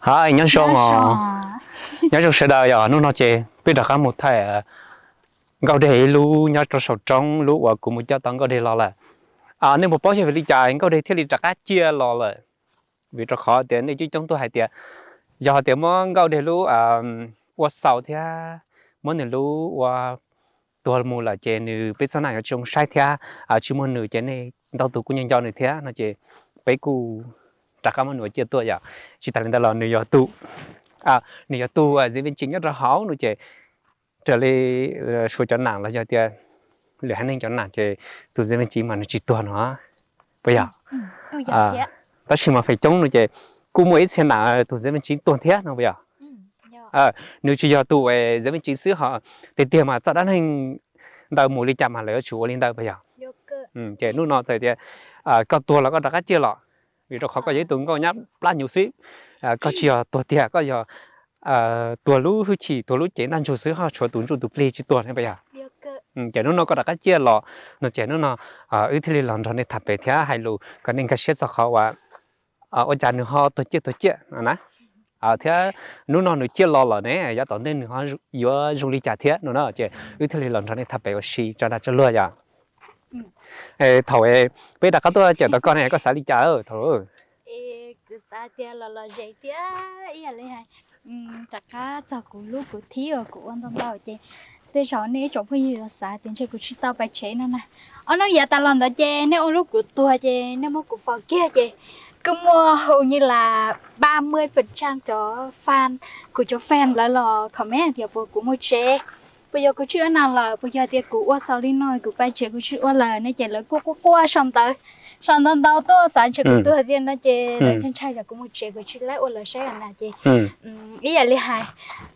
Hais nyob zoo os, nyob zoo sawv daws. Yog hnub no ces peb rov qab mus thaij Nkauj Dej ib lub nyob rau saum roob, lub uas kuv mus coj tau Nkauj Dej los lawm. Nej puas paub yog vim li cas Nkauj Dej thiaj li rov qab ciaj los lawm? Vim rau qhov tias nej coob coob tuaj hais tias yog tias muab Nkauj Dej lub ua xaus thiab muab nws lub ua tuag mus lawm ces nws peb txhua nam yuav tsis zoo saib thiab tsis muaj nws ces nej ntau tus kuj nco nco nws thiab no ces peb kuj rov qab muab nws ua ciaj tuaj yom. Tsis tas li ntawd los nws yog tus, nws yog tus Diav Viv Ceev nyob rau hauv no ces raws li suav cov nam los yog tias lwm haiv neeg cov nam ces tus Diav Viv Ceev mas nws tsis tuag no puas yog? Tab sis mas feem coob no ces kuj muaj ib txhia nam tus Diav Viv Ceev tuag thiab no puas yog? Nws tsis yog tus Diav Viv Ceev xwb ho tiag tiag mas txoj dab neeg ntawd mus li cas mas lawv yuav tsum ua li ntawd puas yog? Ces hnub no txawm tias koj tuag los koj rov qab ciaj los, vim rau qhov koj yog ib tug nkauj nyab plab hnyuv xwb, koj tsis yog tuag tiag, koj yog tuag lub hwj chim tuag lub cev ntaj ntsug xwb ho tshuav tus ntsuj tus plig tsis tuag ne puas yog? Ces hnub no koj rov qab ciaj los no ces hnub no wb thiaj li los nrog nej tham pem thiab hais lus kom nej nkag siab txog qhov uas ua cas nws ho tuag ciaj tuag ciaj no na. Thiab hnub no nws ciaj los lawm ne yav tom ntej nws yuav zoo li cas thiab no na ces wb thiaj li los nrog nej tham pem ua si tso dag tso luag yom. Thaum peb rov qab tuaj cawm tau koj ne koj xav li cas thaum? Kuv xav tias los los ze thiab ib yam li hais rov qab txog kuv lub kuv thib uas kuv ua ntau ntau ces tej zaum nej ib tsoom phooj ywg yuav xav tias ntshe kuv tsis tau pais tsev no na. Ob hnub yav tas los ntawd ces nej ua lub kuv tuag ces nej muab kuv faus kiag ces kuj muaj hau nyi las ba mươi phần trăm cov fan, kuv cov fan lawv los comment tias puas kuv mus tsev, puas yog kuv tsis ua nas lawm, puas yog tias kuv ua xaus li no kuv pais tsev kuv tsis ua lawm ne ces lawv kuj quaj quaj sau ntawv, sau ntau ntau tuaj xav ntshe kuv tuag tiag no ces lawv ntshai ntshai yog kuv mus tsev kuv tsis laib ua lawv saib na ces ib yam li hais,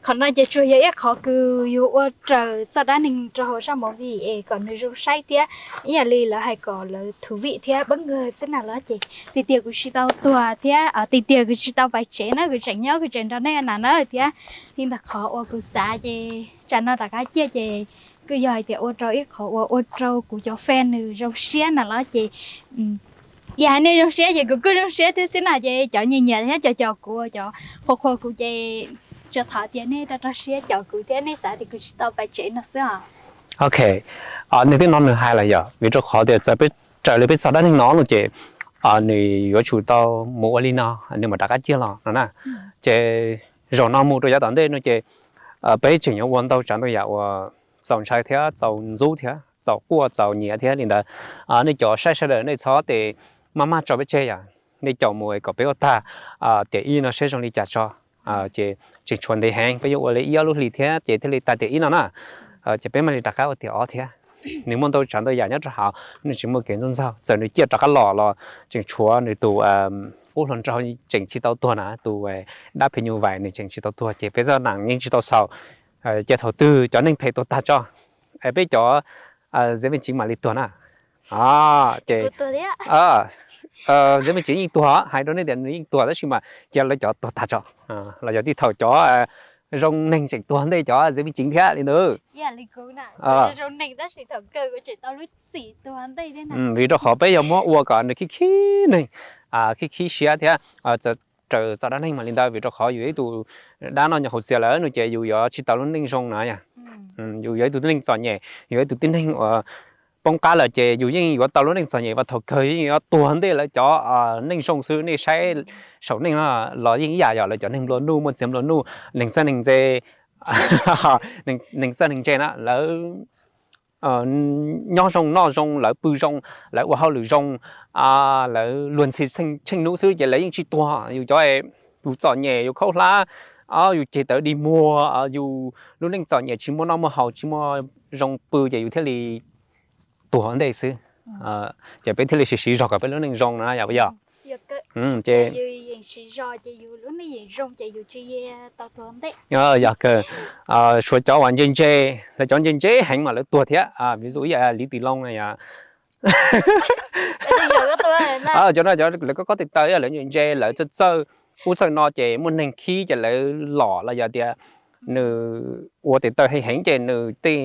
qhov no ces tsuas yog ib qhov kws yus ua raws txoj dab neeg rau hauv zaj movie es kom nws zoo saib thiab ib yam li lawv hais kom lawv thú vị thiab bất ngờ xwb na los ces tiag tiag kuv tsis tau tuag thiab tiag tiag kuv tsis tau pais tsev na kuv tseem nyob kuv tseem nrog nej nas na thiab li ntawd qhov uas kuv xav ces tsam no rov qab ciaj ces kuj yog hais tias ua rau ib qhov uas ua rau kuv cov fan nws zoo siab na los ces yog hais nej zoo siab ces kuv kuj zoo siab thiab xwb na ces cov nyiam nyiam thiab cov cov kuv cov qhuas qhuas kuv ces tsuas thov tias nej rau rau siab cov kuv thiab nej xav tias kuv tsis tau pais tsev no xwb os. Ok, nws twb no nws hais lawm yom vim rau qhov tias txawm peb raws li peb txoj dab neeg no no ces nws yuav tsum tau mus ua li no nws mam rov qab ciaj los no na. Ces zaum no mus rau yav tom ntej no ces peb tseem yuav ua ntau tsav ntau yam uas txaus ntshai thiab txaus ntxub thiab txaus quaj txaus nyiav thiab li ntawd. Nej cov saib sawv daws nej txhob tes maj maj tso peb tseg yom, nej caum mus kom peb ua tag tiam ib no seb zoo li cas tso. Ces tseem tshuav ntev heev peb yuav ua li ib ob lub hlis thiab ces thiaj li tag tiam ib no na. Ces peb mam li rov qab ua tiam ob thiab. Nws muaj ntau tsav ntau yam nyob rau hauv nws tsis muaj kev ntxooj ntxaug txawm nws ciaj rov qab los los tseem tshuav nws tus ub hluas nraug tseem tsis tau tuag na tus dab phim nyuj vais nws tseem tsis tau tuag ces peb txoj nam yeej tsis tau xaus. Ces thaum twg cov neeg phem tuag tag tso es peb cov Diav Viv Ceev mam li tuag na. Ces Diav Viv Ceev yeej tuag hais rau nej tias nws yeej tuag tab sis mas cia lawv cov tuag tag tso los yog tej thaum cov zoo neeg tseem tuag ntej cov Diav Viv Ceev thiab li ntawd. Vim rau qhov peb yog muab ua kom nws khib khib neeg, khib khib siab thiab raws txoj dab neeg mas li ntawd vim rau qhov yus ib tug dab no nyuam qhuav txias lawm no ces yus yuav tsis tau lub neej zoo na yom. Yus yog ib tug tib neeg txom nyem, yus yog ib tug tib neeg uas poob qab lawm ces yus yeej yuav tau lub neej txom nyem vas thaum kawg yeej yuav tuag ntej lawv cov neej zoo xwb. Nej saib saum neej no los yeej ib yam yom, lawv cov neeg nplua nuj muaj txiag nplua nuj, neeg txawj neeg ntse, neeg txawj neeg ntse na lawv nyob zoo noj zoo, lawv pw zoo, lawv ua hauj lwm zoo, lawv luag ntxhi tsheej hnub xwb ces lawv yeej tsis tuag. Yus cov yus txom nyem yus khaub hlab, yus ceg tawv dig muag, yus lub neej txom nyem tsis muaj noj muaj haus tsis muaj zoo pw ces yus thiaj li tuag ntej xwb. Ces peb thiaj li siv siv zog kom peb lub neej zoo na yom, yog ces yog kawg. Suav cov uas ntse ntse, lawv cov ntse ntse heev mas lawv tuag thiab, ví dụ ib yam Lý Tỷ Long na yom. Cov no cov lawv kob kob tes taw lawv ntse ntse lawv txawj txawj ub txawj no ces muaj neeg khib ces lawv lom los yog tias nws ua tes taw heev heev ces nws tej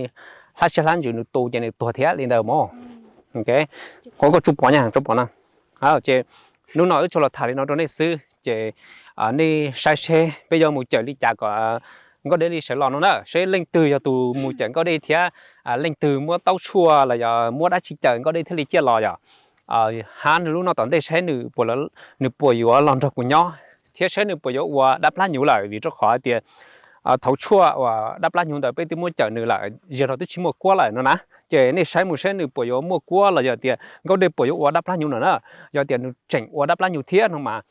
hlab siab hlab ntsws nws tu ces nws tuag thiab li ntawd mog. Qhov koj tsuas pom nya tsuas pom no. Ces hnub no wb tsuas los tham li no rau nej xwb ces nej saib seb peb yuav mus cawm li cas kom Nkauj Dej li sawv los no na, seb leej twg yog tus mus cawm Nkauj Dej thiab leej twg muab taub tshuaj los yog muab dab tsi cawm Nkauj Dej thiaj li ciaj los yom. Hab nws lub no tom ntej saib nws puas yuav los nrog kuv nyob thiab saib nws puas yuav ua dab plab hnyuv lawm, vim rau qhov hais tias thaum tshuaj uas dab plab hnyuv ntawd peb twb muab cawm nws lawm, zaum no twb tsis muaj kuab lawm no na. Ces nej saib mus saib nws puas yuav muaj kuab los yog tias Nkauj Dej puas yuav ua dab plab hnyuv no na. Yog tias nws tseem ua dab plab hnyuv thiab no mas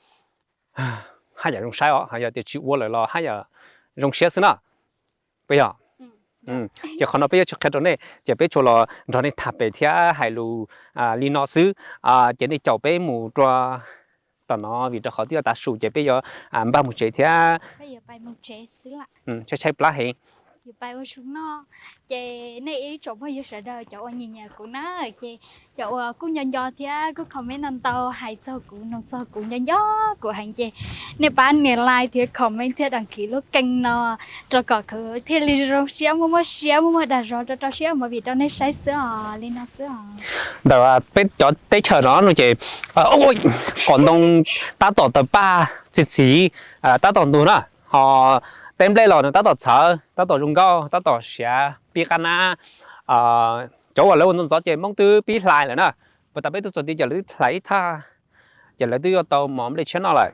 haj yam zoo saib os, yog tias tsis ua lawm los haj yam zoo siab xwb na. Puas yog? Ces qhov no peb yuav tsis qhia rau nej, ces peb tsuas los nrog nej tham pem thiab hais lus li no xwb. Ces nej caum peb mus rau tom no vim rau qhov twb yuav tav su ces peb yuav npaj mus tsev thiab. Tshaib tshaib plab heev. Ces nej ib tsoom phooj ywg sawv daws cov uas nyiam nyiam kuv na, ces cov uas kuj nco nco thiab kuj comment ntau ntau hais txog kuv, nug txog kuv, nco nco kuv heev ces nej pab nias like thiab comment thiab đăng ký lub kênh no rau kom kuv thiaj li zoo siab, muaj muaj siab, muaj muaj dag zog rau rau siab movie rau nej saib xwb os, li no xwb os. Ntawm peb cov teb chaws no no ces qos ntoo tab tom tawg paj txi txiv, tab tom ntug na, ho teb nplej los nws tab tom txhawv, tab tom zoo nkauj, tab tom siav pib qab nab. Cov uas lawv ua ntxov ntxov ces Hmoob twb pib hlais lawm na, puas tas peb tuaj txog tid ces lawv twb hlais ib thaj, ces lawv twb yuav tau mov nplej tshiab noj lawm.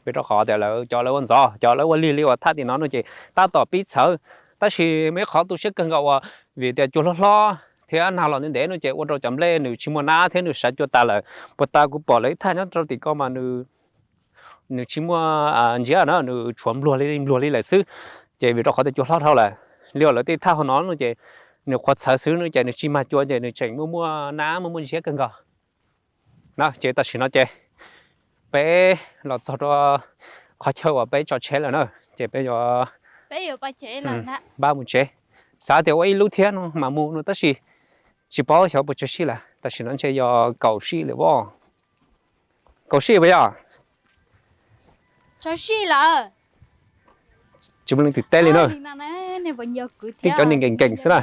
Vim rau qhov tias lawv cov lawv ua ntxov, cov lawv ua lig li uas thaj tim no no ces tab tom pib txhawv. Tab sis muaj ib qhov tu siab kawg nkaus uas vim tias cua hlob hlob thiab nag los ntev ntev no ces ua rau cov nplej nws tsis muaj nab thiab nws sav cua tas lawm. Puas tas kuv pom lawv ib thaj nyob rau tim ko mas nws tsis muaj ntsiav na, nws tshuav npluag li npluag li lawm xwb. Ces vim rau qhov tias cua hlob dhau lawm, li uas lawv tej thaj hauv no no ces nws qhuav txhawv xwb no ces nws tsis mag cua ces nws tseem muaj muaj nab muaj muaj ntsiav kawg nkaus na. Ces tam sim no ces peb los txog rau qhov chaw uas peb tso tsheb lawm na, ces peb yuav npaj mus tsev. Xav tias ua ib lub thiab no mas mus no tab sis tsis paub xyov puas tsaws sij lawm. Tam sim no ntshe yog kaum sij lawm as. Kaum sij puas yog? Tsis muaj leej twg teb li na. Tib cov neeg nkees nkees xwb na.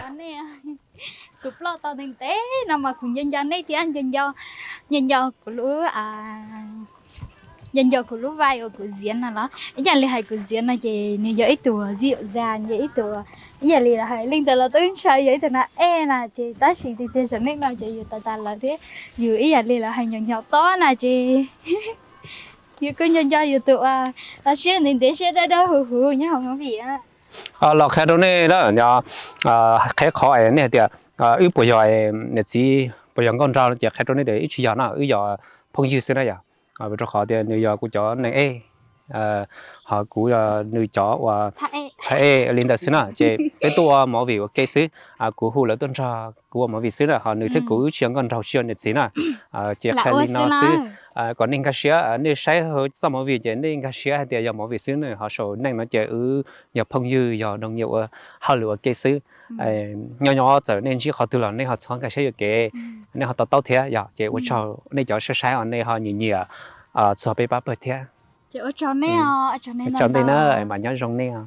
Kuv ploj tau ntev ntev no mas kuv nco nco nej thiab nco nco kuv lub, nco nco kuv lub vai uas kuv ziav no los ib yam li hais kuv ziav no ces nws yog ib tug zim zas, yog ib tug, ib yam li hais li ntawd los twb ntshaw yog ib tug nas ej na ces tab sis tiag tiag zoo nej no ces yus tas tas lawm thiab yus ib yam li lawv hais nyaum nyaum tob na ces yus kuj nco nco yus tus uas tau siab ntev ntev siab dawb dawb huv huv nyob hauv movie. Los qhia rau nej na, qhia qhov es nej hais tias wb puas yog niam txiv puas yog nkauj nraug no ces qhia rau nej tias wb tsis yog na, wb yog phooj ywg xwb na yom. Vim rau qhov tias nws yog kuv cov neeg ej, ho kuv yog nws cov uas thaj ej li ntawd xwb na. Ces peb tuaj ua movie ua ke xwb, kuv hu lawv tuaj nrog kuv ua movie xwb na, ho nws thiab kuv wb tsis yog nkauj nraug tsis yog niam txiv na. Ces qhia li no xwb, kom nej nkag siab, nej saib txoj movie ces nej nkag siab hais tias yog movie xwb na, ho saum neej no ces wb yog phooj ywg yog đồng nghiệp ua hauj lwm ua ke xwb. Nyob nyob txawm nej ntsib qhov twg los nej ho txhob nkag siab yuam kev, nej ho to taub thiab yom. Ces ua tsaug nej cov saib saib os, nej ho nyiam nyiam txog peb pab pawg thiab. Ua tsaug nej na, mam nyob zoo nej os.